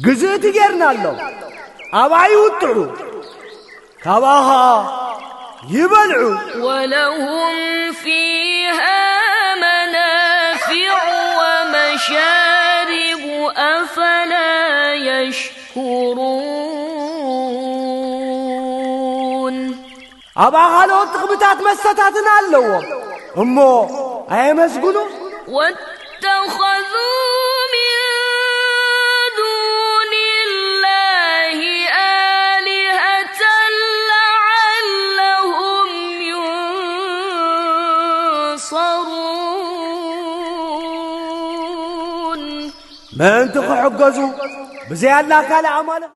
ግዝእቲ ጌርናሎም። ኣብኣ ይውጥዑ፣ ካብኣ ኸኣ ይበልዑ። ولهم فيها منافع ومشارب، أفلا يشكرون. ኣብኣ ካልኦት ጥቕምታት መስተታትን ኣለዎም፣ እሞ ኣየመስግኑ። واتخذوا من دون الله آلهة لعلهم ينصرون. ምእንቲ ክሕገዙ ብዘይ ኣላህ ካልእ ኣማልኽ